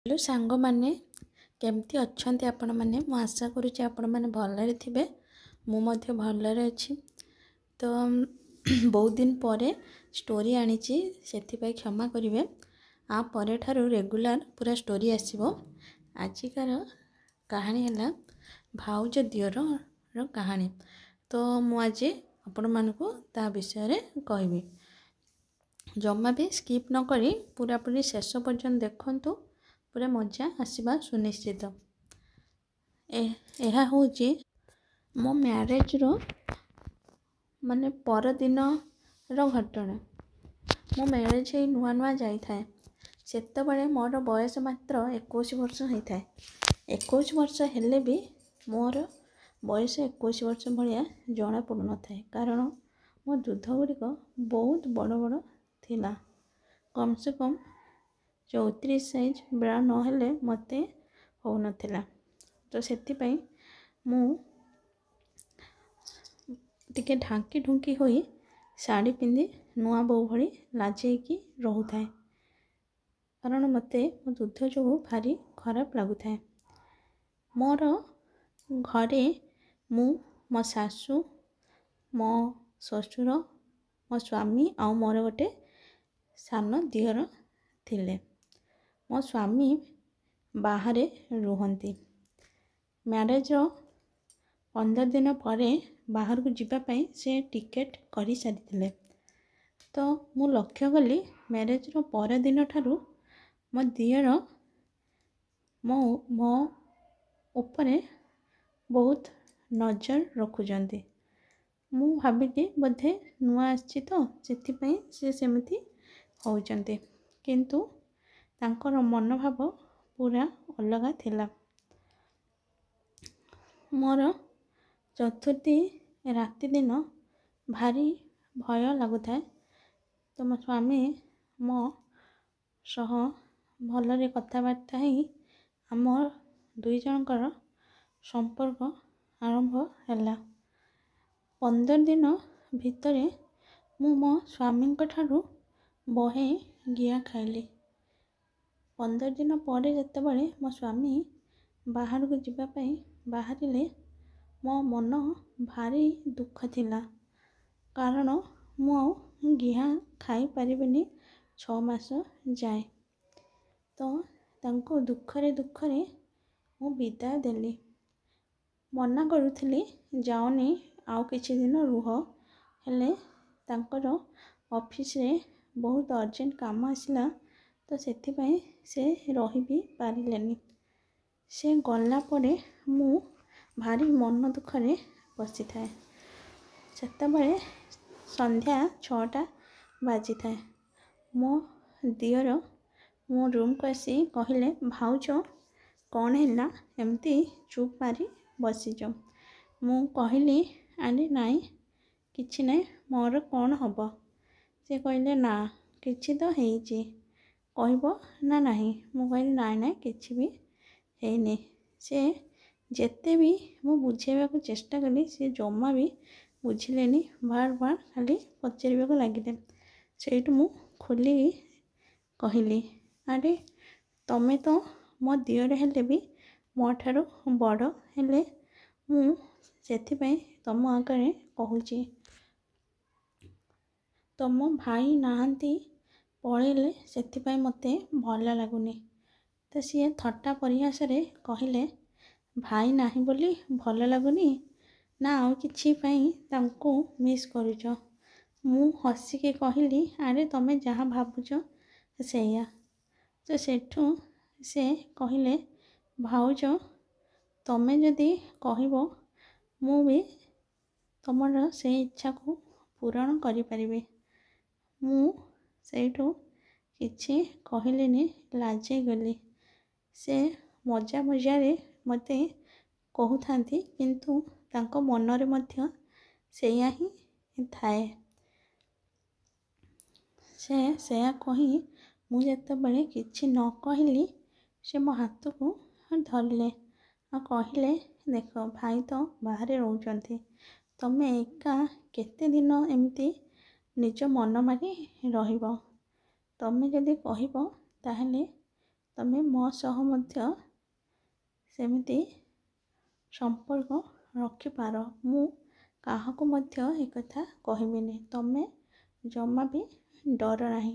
Hello ସାଙ୍ଗମାନେ, କେମିତି ଅଛନ୍ତି ଆପଣମାନେ? ମୁଁ ଆଶା କରୁଛି ଆପଣମାନେ ଭଲରେ ଥିବେ। ମୁଁ ମଧ୍ୟ ଭଲରେ ଅଛି। ତ ବହୁତ ଦିନ ପରେ ଷ୍ଟୋରି ଆଣିଛି, ସେଥିପାଇଁ କ୍ଷମା କରିବେ। ଆ ପରଠାରୁ ରେଗୁଲାର ପୁରା ଷ୍ଟୋରି ଆସିବ। ଆଜିକାର କାହାଣୀ ହେଲା ଭାଉଜ ଦିଅରର କାହାଣୀ। ତ ମୁଁ ଆଜି ଆପଣମାନଙ୍କୁ ତା ବିଷୟରେ କହିବି। ଜମା ବି ସ୍କିପ୍ ନ କରି ପୁରାପୁରି ଶେଷ ପର୍ଯ୍ୟନ୍ତ ଦେଖନ୍ତୁ, ପୁରା ମଜା ଆସିବା ସୁନିଶ୍ଚିତ। ଏହା ହେଉଛି ମୋ ମ୍ୟାରେଜ୍ର ମାନେ ପରଦିନର ଘଟଣା। ମୋ ମ୍ୟାରେଜ୍ ହେଇ ନୂଆ ନୂଆ ଯାଇଥାଏ। ସେତେବେଳେ ମୋର ବୟସ ମାତ୍ର 21 ବର୍ଷ ହେଇଥାଏ। 21 ବର୍ଷ ହେଲେ ବି ମୋର ବୟସ 21 ବର୍ଷ ଭଳିଆ ଜଣା ପଡ଼ୁନଥାଏ, କାରଣ ମୋ ଦୁଧ ଗୁଡ଼ିକ ବହୁତ ବଡ଼ ବଡ଼ ଥିଲା। କମ୍ ସେ କମ୍ 34 ସାଇଜ୍ ବ୍ରା ନହେଲେ ମୋତେ ହେଉନଥିଲା। ତ ସେଥିପାଇଁ ମୁଁ ଟିକେ ଢାଙ୍କି ଢୁଙ୍କି ହୋଇ ଶାଢ଼ୀ ପିନ୍ଧି ନୂଆ ବୋହୂ ଭଳି ଲାଜେଇକି ରହୁଥାଏ, କାରଣ ମୋତେ ମୋ ଦୁଧ ଯୋଗୁଁ ଭାରି ଖରାପ ଲାଗୁଥାଏ। ମୋର ଘରେ ମୁଁ, ମୋ ଶାଶୁ, ମୋ ଶ୍ୱଶୁର, ମୋ ସ୍ୱାମୀ ଆଉ ମୋର ଗୋଟେ ସାନ ଦିଅର ଥିଲେ। ମୋ ସ୍ୱାମୀ ବାହାରେ ରୁହନ୍ତି। ମ୍ୟାରେଜ୍ର 15 ଦିନ ପରେ ବାହାରକୁ ଯିବା ପାଇଁ ସେ ଟିକେଟ୍ କରିସାରିଥିଲେ। ତ ମୁଁ ଲକ୍ଷ୍ୟ କଲି, ମ୍ୟାରେଜ୍ର ପରଦିନ ଠାରୁ ମୋ ଦିଅର ମୋ ଉପରେ ବହୁତ ନଜର ରଖୁଛନ୍ତି। ମୁଁ ଭାବିଲି ବୋଧେ ନୂଆ ଆସିଛି ତ ସେଥିପାଇଁ ସେ ସେମିତି ହେଉଛନ୍ତି, କିନ୍ତୁ ତାଙ୍କର ମନୋଭାବ ପୁରା ଅଲଗା ଥିଲା। ମୋର ଚତୁର୍ଥୀ ରାତି ଦିନ ଭାରି ଭୟ ଲାଗୁଥାଏ। ତ ମୋ ସ୍ୱାମୀ ମୋ ସହ ଭଲରେ କଥାବାର୍ତ୍ତା ହେଇ ଆମ ଦୁଇ ଜଣଙ୍କର ସମ୍ପର୍କ ଆରମ୍ଭ ହେଲା। 15 ଦିନ ଭିତରେ ମୁଁ ମୋ ସ୍ୱାମୀଙ୍କ ଠାରୁ ବହେ ଗିହା ଖାଇଲି। 15 ଦିନ ପରେ ଯେତେବେଳେ ମୋ ସ୍ୱାମୀ ବାହାରକୁ ଯିବା ପାଇଁ ବାହାରିଲେ, ମୋ ମନ ଭାରି ଦୁଃଖ ଥିଲା, କାରଣ ମୁଁ ଆଉ ଗିହା ଖାଇପାରିବିନି 6 ମାସ ଯାଏ। ତ ତାଙ୍କୁ ଦୁଃଖରେ ଦୁଃଖରେ ମୁଁ ବିଦାୟ ଦେଲି। ମନା କରୁଥିଲି, ଯାଅନି, ଆଉ କିଛି ଦିନ ରୁହ। ହେଲେ ତାଙ୍କର ଅଫିସରେ ବହୁତ ଅର୍ଜେଣ୍ଟ କାମ ଆସିଲା, ତ ସେଥିପାଇଁ ସେ ରହି ବି ପାରିଲେନି। ସେ ଗଲା ପରେ ମୁଁ ଭାରି ମନ ଦୁଃଖରେ ବସିଥାଏ। ସେତେବେଳେ ସନ୍ଧ୍ୟା 6ଟା ବାଜିଥାଏ। ମୋ ଦିଅର ମୋ ରୁମ୍କୁ ଆସି କହିଲେ, ଭାଉଜ, କ'ଣ ହେଲା, ଏମିତି ଚୁପ୍ ମାରି ବସିଛ? ମୁଁ କହିଲି, ଆରେ ନାଇଁ, କିଛି ନାହିଁ, ମୋର କ'ଣ ହେବ? ସେ କହିଲେ, ନା, କିଛି ତ ହେଇଛି, କହିବ ନା ନାହିଁ? ମୁଁ କହିଲି, ନାଇଁ ନାଇଁ, କିଛି ବି ହେଇନି। ସେ ଯେତେ ବି ମୁଁ ବୁଝେଇବାକୁ ଚେଷ୍ଟା କଲି, ସେ ଜମା ବି ବୁଝିଲେନି, ବାର ବାର ଖାଲି ପଚାରିବାକୁ ଲାଗିଲେ। ସେଇଠୁ ମୁଁ ଖୋଲିକି କହିଲି, ଆରେ ତମେ ତ ମୋ ଦିଅର ହେଲେ ବି ମୋ ଠାରୁ ବଡ଼, ହେଲେ ମୁଁ ସେଥିପାଇଁ ତମ ଆଗରେ କହୁଛି, ତମ ଭାଇ ନାହାନ୍ତି, ପଳେଇଲେ, ସେଥିପାଇଁ ମୋତେ ଭଲ ଲାଗୁନି। ତ ସିଏ ଥଟ୍ଟା ପରିହାସରେ କହିଲେ, ଭାଇ ନାହିଁ ବୋଲି ଭଲ ଲାଗୁନି ନା ଆଉ କିଛି ପାଇଁ ତାଙ୍କୁ ମିସ୍ କରୁଛ? ମୁଁ ହସିକି କହିଲି, ଆରେ ତମେ ଯାହା ଭାବୁଛ ସେଇଆ। ତ ସେଠୁ ସେ କହିଲେ, ଭାଉଜ, ତମେ ଯଦି କହିବ ମୁଁ ବି ତମର ସେଇ ଇଚ୍ଛାକୁ ପୂରଣ କରିପାରିବି। ମୁଁ ସେଇଠୁ କିଛି କହିଲିନି, ଲାଜେଇ ଗଲି। ସେ ମଜା ମଜାରେ ମୋତେ କହୁଥାନ୍ତି, କିନ୍ତୁ ତାଙ୍କ ମନରେ ମଧ୍ୟ ସେଇଆ ହିଁ ଥାଏ। ସେ ସେୟା କହି ମୁଁ ଯେତେବେଳେ କିଛି ନ କହିଲି, ସେ ମୋ ହାତକୁ ଧରିଲେ ଆଉ କହିଲେ, ଦେଖ, ଭାଇ ତ ବାହାରେ ରହୁଛନ୍ତି, ତମେ ଏକା କେତେ ଦିନ ଏମିତି ନିଜ ମନ ମାରି ରହିବ? ତମେ ଯଦି କହିବ ତାହେଲେ ତମେ ମୋ ସହ ମଧ୍ୟ ସେମିତି ସମ୍ପର୍କ ରଖିପାର, ମୁଁ କାହାକୁ ମଧ୍ୟ ଏକଥା କହିବିନି, ତମେ ଜମା ବି ଡର ନାହିଁ।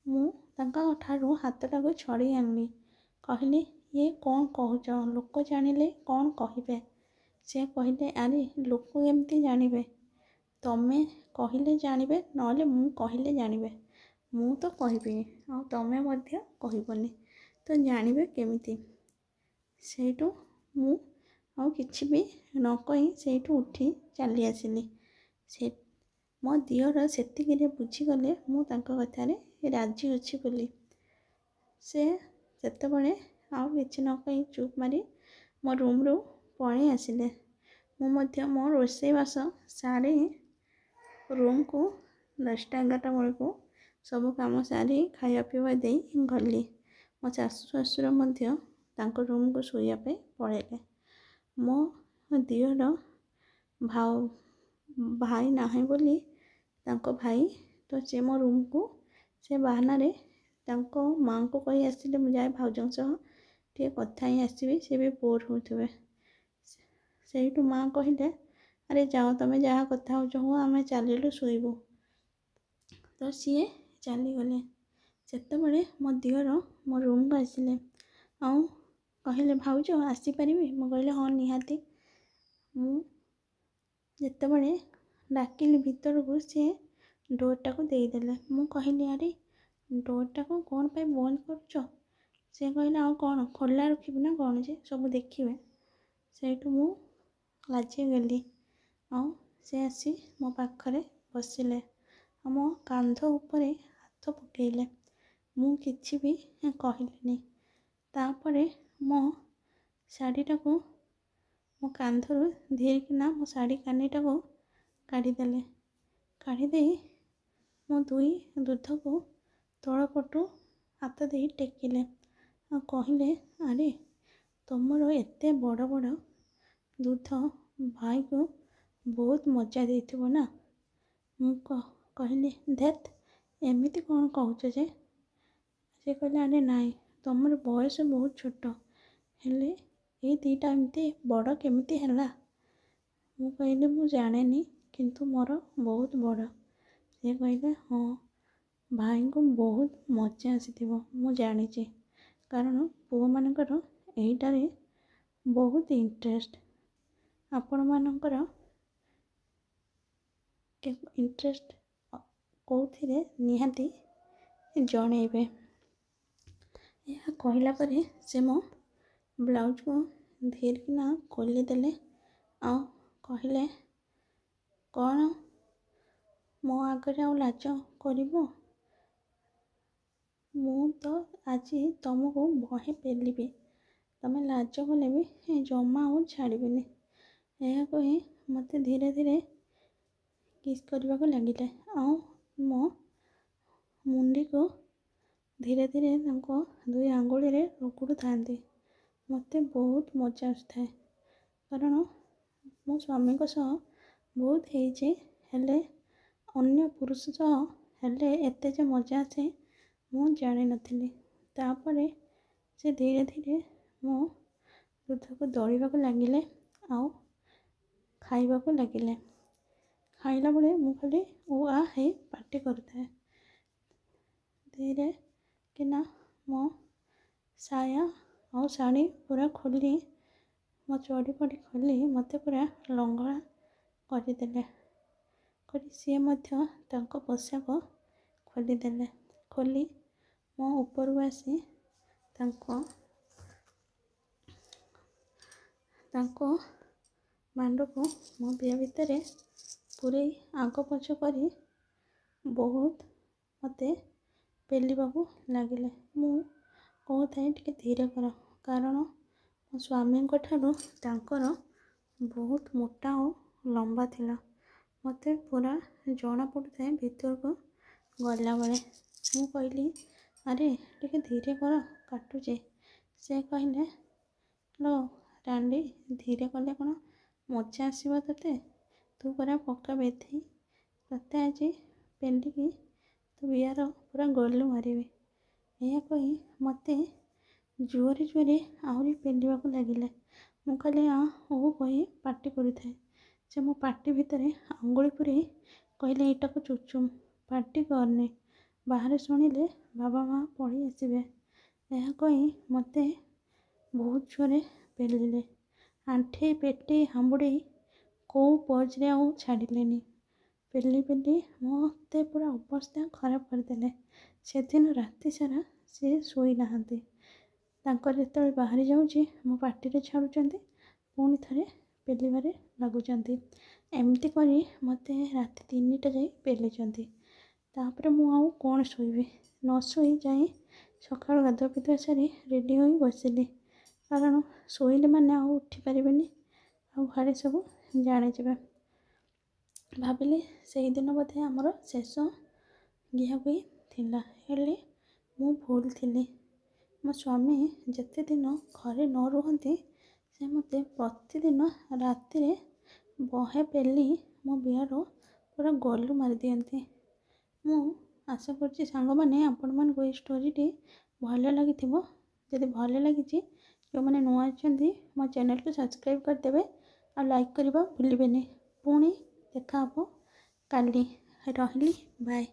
ମୁଁ ତାଙ୍କ ଠାରୁ ହାତଟାକୁ ଛଡ଼େଇ ଆଣିଲି, କହିଲି, ଇଏ କ'ଣ କହୁଛ, ଲୋକ ଜାଣିଲେ କ'ଣ କହିବେ? ସେ କହିଲେ, ଆରେ ଲୋକ କେମିତି ଜାଣିବେ, ତମେ କହିଲେ ଜାଣିବେ, ନହେଲେ ମୁଁ କହିଲେ ଜାଣିବେ। ମୁଁ ତ କହିବିନି ଆଉ ତମେ ମଧ୍ୟ କହିବନି, ତ ଜାଣିବେ କେମିତି? ସେଇଠୁ ମୁଁ ଆଉ କିଛି ବି ନ କହି ସେଇଠୁ ଉଠି ଚାଲି ଆସିଲି। ସେ ମୋ ଦିଅର ସେତିକିରେ ବୁଝିଗଲେ ମୁଁ ତାଙ୍କ କଥାରେ ରାଜି ଅଛି ବୋଲି। ସେ ସେତେବେଳେ ଆଉ କିଛି ନ କହି ଚୁପ୍ ମାରି ମୋ ରୁମ୍ରୁ ପଳେଇ ଆସିଲେ। ମୁଁ ମଧ୍ୟ ମୋ ରୋଷେଇବାସ ସାରି ରୁମ୍କୁ 10ଟା 11ଟା ବେଳକୁ ସବୁ କାମ ସାରି ଖାଇବା ପିଇବା ଦେଇ ଗଲି। ମୋ ଶାଶୁ ଶ୍ୱଶୁର ମଧ୍ୟ ତାଙ୍କ ରୁମ୍କୁ ଶୋଇବା ପାଇଁ ପଳେଇଲେ। ମୋ ଦିଅର ଭାଇ ନାହିଁ ବୋଲି ତାଙ୍କ ଭାଇ ତ ସେ ମୋ ରୁମ୍କୁ ସେ ବାହାନାରେ ତାଙ୍କ ମାଆଙ୍କୁ କହି ଆସିଲେ, ମୁଁ ଯାଏ ଭାଉଜଙ୍କ ସହ ଟିକେ କଥା ହେଇ ଆସିବି, ସେ ବି ବୋର୍ ହେଉଥିବେ। ସେଇଠୁ ମାଆ କହିଲେ, ଆରେ ଯାଅ, ତମେ ଯାହା କଥା ହେଉଛ ହୁଅ, ଆମେ ଚାଲିଲୁ ଶୋଇବୁ। ତ ସିଏ ଚାଲିଗଲେ। ସେତେବେଳେ ମୋ ଦିଅର ମୋ ରୁମ୍କୁ ଆସିଲେ ଆଉ କହିଲେ, ଭାଉଜ ଆସିପାରିବି? ମୁଁ କହିଲି, ହଁ ନିହାତି। ମୁଁ ଯେତେବେଳେ ଡାକିଲି ଭିତରକୁ, ସିଏ ଡୋର୍ଟାକୁ ଦେଇଦେଲେ। ମୁଁ କହିଲି, ଆରେ ଡୋର୍ଟାକୁ କ'ଣ ପାଇଁ ବନ୍ଦ କରୁଛ? ସେ କହିଲେ, ଆଉ କ'ଣ ଖୋଲା ରଖିବି ନା କ'ଣ ଯେ ସବୁ ଦେଖିବେ? ସେଇଠୁ ମୁଁ ଲାଜେଇଗଲି ଆଉ ସେ ଆସି ମୋ ପାଖରେ ବସିଲେ ଆଉ ମୋ କାନ୍ଧ ଉପରେ ହାତ ପକାଇଲେ। ମୁଁ କିଛି ବି କହିଲିନି। ତାପରେ ମୋ ଶାଢ଼ୀଟାକୁ ମୋ କାନ୍ଧରୁ ଧୀରେକିନା ମୋ ଶାଢ଼ୀ କାନିଟାକୁ କାଢ଼ିଦେଲେ। କାଢ଼ିଦେଇ ମୋ ଦୁଇ ଦୁଧକୁ ତଳ ପଟୁ ହାତ ଦେଇ ଟେକିଲେ ଆଉ କହିଲେ, ଆରେ ତମର ଏତେ ବଡ଼ ବଡ଼ ଦୁଧ ଭାଇକୁ ବହୁତ ମଜା ଦେଇଥିବ ନା? ମୁଁ କହିଲି, ଧେତ୍, ଏମିତି କ'ଣ କହୁଛ ଯେ? ସେ କହିଲେ, ଆରେ ନାଇଁ, ତମର ବୟସ ବହୁତ ଛୋଟ, ହେଲେ ଏଇ ଦୁଇଟା ଏମିତି ବଡ଼ କେମିତି ହେଲା? ମୁଁ କହିଲି, ମୁଁ ଜାଣେନି, କିନ୍ତୁ ମୋର ବହୁତ ବଡ଼। ସେ କହିଲେ, ହଁ, ଭାଇଙ୍କୁ ବହୁତ ମଜା ଆସିଥିବ, ମୁଁ ଜାଣିଛି, କାରଣ ପୁଅମାନଙ୍କର ଏଇଟାରେ ବହୁତ ଇଣ୍ଟରେଷ୍ଟ। ଆପଣମାନଙ୍କର ଇଣ୍ଟରେଷ୍ଟ କେଉଁଥିରେ ନିହାତି ଜଣେଇବେ। ଏହା କହିଲା ପରେ ସେ ମୋ ବ୍ଲାଉଜକୁ ଧୀରକିନା ଖୋଲିଦେଲେ ଆଉ କହିଲେ, କ'ଣ ମୋ ଆଗରେ ଆଉ ଲାଜ କରିବ? ମୁଁ ତ ଆଜି ତମକୁ ବହେ ପେଲିବି, ତମେ ଲାଜ କଲେ ବି ଜମା ଆଉ ଛାଡ଼ିବିନି। ଏହା କହି ମୋତେ ଧୀରେ ଧୀରେ କିସ୍ କରିବାକୁ ଲାଗିଲେ ଆଉ ମୋ ମୁଣ୍ଡିକୁ ଧୀରେ ଧୀରେ ତାଙ୍କ ଦୁଇ ଆଙ୍ଗୁଳିରେ ରଗଡ଼ୁଥାନ୍ତି। ମୋତେ ବହୁତ ମଜା ଆସୁଥାଏ, କାରଣ ମୋ ସ୍ୱାମୀଙ୍କ ସହ ବହୁତ ହେଇଛି, ହେଲେ ଅନ୍ୟ ପୁରୁଷ ସହ ହେଲେ ଏତେ ଯେ ମଜା ଆସେ ମୁଁ ଜାଣିନଥିଲି। ତାପରେ ସେ ଧୀରେ ଧୀରେ ମୋ ଦୁଧକୁ ଦଳିବାକୁ ଲାଗିଲେ ଆଉ ଖାଇବାକୁ ଲାଗିଲେ। ଖାଇଲା ବେଳେ ମୁଁ ଖାଲି ଉ ଆ ହେଇ ପାଟି କରୁଥାଏ। ଧୀରେ କିନା ମୋ ସାୟା ଆଉ ଶାଢ଼ୀ ପୁରା ଖୋଲି, ମୋ ଚଡ଼ି ଫଡ଼ି ଖୋଲି ମୋତେ ପୁରା ଲଙ୍ଗଳା କରିଦେଲେ। କରି ସିଏ ମଧ୍ୟ ତାଙ୍କ ପୋଷାକ ଖୋଲିଦେଲେ। ଖୋଲି ମୋ ଉପରକୁ ଆସି ତାଙ୍କ ମାଣ୍ଡକୁ ମୋ ବିଆ ଭିତରେ ପୂରେଇ ଆଗ ପଛ କରି ବହୁତ ମୋତେ ପେଲିବାକୁ ଲାଗିଲେ। ମୁଁ କହୁଥାଏ, ଟିକେ ଧୀରେ କର, କାରଣ ମୋ ସ୍ୱାମୀଙ୍କ ଠାରୁ ତାଙ୍କର ବହୁତ ମୋଟା ଆଉ ଲମ୍ବା ଥିଲା। ମୋତେ ପୁରା ଜଣାପଡ଼ୁଥାଏ ଭିତରକୁ ଗଲାବେଳେ। ମୁଁ କହିଲି, ଆରେ ଟିକେ ଧୀରେ କର, କାଟୁଛି। ସେ କହିଲେ, ଲୋ ରାଣ୍ଡି, ଧୀରେ କଲେ କ'ଣ ମଜା ଆସିବ ତୋତେ? ତୁ ପରା ପକ୍କା ବେଧେଇ, ତୋତେ ଆଜି ପେଲିକି ତୋ ବିଆର ପୁରା ଗଲୁ ମାରିବି। ଏହା କହି ମୋତେ ଜୋରେ ଜୋରେ ଆହୁରି ପେଲିବାକୁ ଲାଗିଲେ। ମୁଁ ଖାଲି ଆ ଓ କହି ପାଟି କରୁଥାଏ। ସେ ମୋ ପାଟି ଭିତରେ ଆଙ୍ଗୁଳି ପୂରେଇ କହିଲେ, ଏଇଟାକୁ ଚୁଚୁମ, ପାଟି କରନି, ବାହାରେ ଶୁଣିଲେ ବାବା ମା ପଳେଇ ଆସିବେ। ଏହା କହି ମୋତେ ବହୁତ ଜୋରେ ପେଲିଲେ। ଆଣ୍ଠେଇ ପେଟେଇ ହାମ୍ବୁଡ଼େଇ କେଉଁ ପୋଜ୍ରେ ଆଉ ଛାଡ଼ିଲେନି। ପେଲି ପେଲି ମୋତେ ପୁରା ଅବସ୍ଥା ଖରାପ କରିଦେଲେ। ସେଦିନ ରାତି ସାରା ସେ ଶୋଇନାହାନ୍ତି। ତାଙ୍କର ଯେତେବେଳେ ବାହାରି ଯାଉଛି, ମୋ ପାଟିରେ ଛାଡ଼ୁଛନ୍ତି, ପୁଣି ଥରେ ପେଲିବାରେ ଲାଗୁଛନ୍ତି। ଏମିତି କରି ମୋତେ ରାତି 3ଟା ଯାଇ ପେଲିଛନ୍ତି। ତାପରେ ମୁଁ ଆଉ କ'ଣ ଶୋଇବି? ନ ଶୋଇ ଯାଇ ସକାଳୁ ଗାଧୁଆ ପାଧୁଆ ସାରି ରେଡ଼ି ହୋଇ ବସିଲି, କାରଣ ଶୋଇଲେ ମାନେ ଆଉ ଉଠିପାରିବିନି ଆଉ ଘରେ ସବୁ ଜାଣିଯିବେ। ଭାବିଲି ସେଇଦିନ ବୋଧେ ଆମର ଶେଷ ଗିହାଗୁହି ଥିଲା, ହେଲେ ମୁଁ ଭୁଲ ଥିଲି। ମୋ ସ୍ୱାମୀ ଯେତେ ଦିନ ଘରେ ନ ରୁହନ୍ତି, ସେ ମୋତେ ପ୍ରତିଦିନ ରାତିରେ ବହେ ପେଲି ମୋ ବିଆର ପୁରା ଗଲୁ ମାରିଦିଅନ୍ତି। ମୁଁ ଆଶା କରୁଛି ସାଙ୍ଗମାନେ, ଆପଣମାନଙ୍କୁ ଏଇ ଷ୍ଟୋରିଟି ଭଲ ଲାଗିଥିବ। ଯଦି ଭଲ ଲାଗିଛି, ଯେଉଁମାନେ ନୂଆ ଅଛନ୍ତି ମୋ ଚ୍ୟାନେଲକୁ ସବସ୍କ୍ରାଇବ୍ କରିଦେବେ ଆଉ ଲାଇକ୍ କରିବା ଭୁଲିବେନି। ପୁଣି ଦେଖା ହେବ କାଲି। ରହିଲି, ବାଏ।